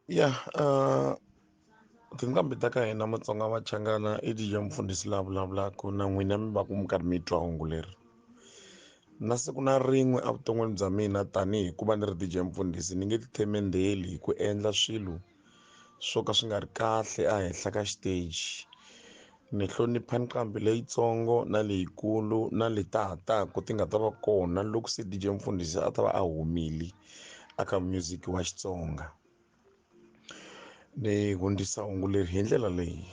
Ya tinqambi ta ka hina Matsonga Machangana i DJ mufundhisi la vulavulaka na n'wina mi va ku mi karhi mi twa hungu leri. Na siku na rin'we evuton'wini bya mina tanihi ku va ni ri DJ mufundhisi ni nge ti themendheli hi ku endla swilo swo ka swi nga ri kahle ehenhla ka xiteji. Ni hlonipha nqambi leyitsongo na leyikulu na leta ha taku ti nga ta va kona loko se DJ mufundhisi a ta va a humile aka music wa Xitsonga. Ni hundzisa hungu leri hi ndlela leyi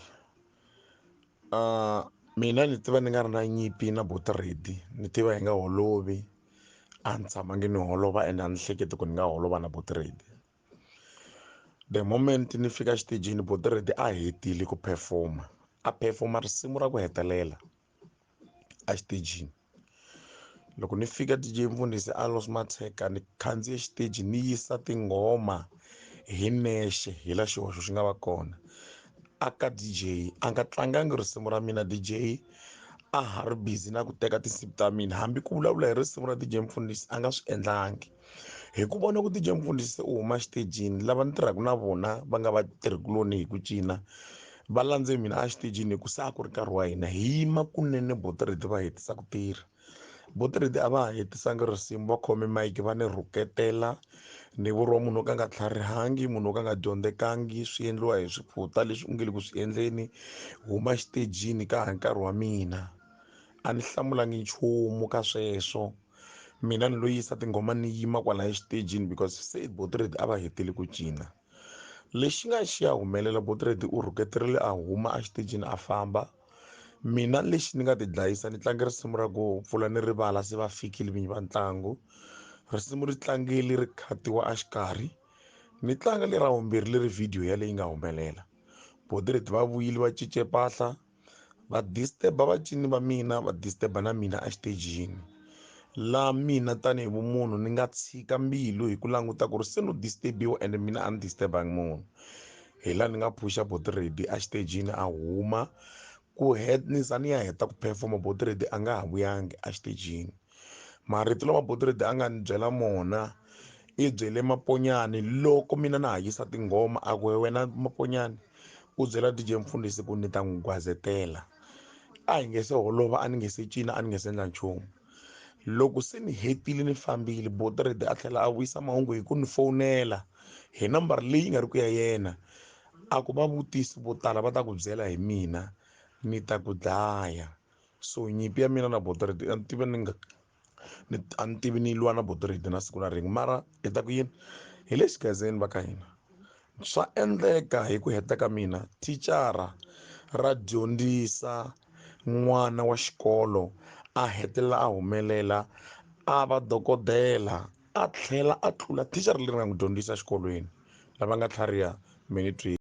mina ni tiva ni nga ri na nyimpi na Botiredi ni tiva hi nga holovi a ni tshamangi ni holova ende a ni hleketi ku ni nga holova na Botiredi. The moment ni fika xitejini Botiredi a hetile ku perform-a a perform-a risimu ra ku hetelela a xitejini. Loko ni fika DJ Mfundhisi a Los Matheka ni khandziye xiteji ni yisa tinghoma hi nexe hi la xihoxo xi nga va kona a ka DJ a nga tlangangi risimu ra mina DJ a ha ri busy na ku teka tinsimu ta mina hambi ku vulavula hi risimu ra DJ Mfundhisi a nga swi endlangi hi ku vona ku DJ Mfundhisi u huma xitejini lava ni tirhaka na vona va nga vatirhikuloni hi ku cina va landze mina a xitejini hi ku se a ku ri nkarhi wa hina hi yima kunene Botiredi va hetisa ku tirha. Botiredi a va ha hetisanga risimu va khome mike va ni rhuketela ni vuriwa munhu wo ka nga tlharihangi munhu wo ka nga dyondzekangi swi endliwa hi swiphuta leswi u nge le ku swi endleni huma xitejini ka ha nkarhi wa mina a ni hlamulangi nchumu ka sweswo mina ni lo yisa tinghoma ni yima kwalaya xitejini because se Botiredi a va hetile ku cina. Lexi nga xi ya humelela Botiredi u rhuketerile a huma a xitejini a famba mina lexi ni nga ti dlayisa ni tlange risimu ra ku pfula ni rivala se va fikile vinyi va ntlangu risimu ri tlangile ri khatiwa a xikarhi ni tlanga lera vumbirhi leri video yaleyi nga humelela Botiredi va vuyile va cince mpahla va disturb-a vacini va mina va disturb-a na mina a xitejini la mina tanihi vumunhu ni nga tshika mbilu hi ku languta ku ri se no disturb-iwa ende mina a ni disturb-angi munhu hi la ni nga phusha Botiredi a xitejini a huma ku ni za ni ya heta ku perform-a Botiredi a nga ha vuyangi a xitejini marito lama Botiredi a nga ni byela mona i byele Maponyani loko mina na ha yisa tinghoma a ku wena Maponyani u byela DJ Mfundhisi ku ni ta n'wi gwazetela a hi nge se holova a ni nge se cina a ni nge se endla nchumu loko se ni hetile ni fambile Botiredi a tlhela a vuyisa mahungu hi ku ni fowunela hi nambara leyi nga ri ku ya yena a ku va vutisi vo tala va ta ku byela hi mina ni ta ku dlaya so nyimpi ya mina na Botiredi a ni tivi ni nga ni a ni tivi ni lwa na Botiredi na siku na rin'we mara hi ta ku yini hi le xigazeni va ka hina swa endleka hi ku heta ka mina thicara ra dyondzisa n'wana wa xikolo a hetelela a humelela a va dokodela a tlhela a tlula thicara leri nga n'wi dyondzisa exikolweni lava nga tlhariha mi ni twi.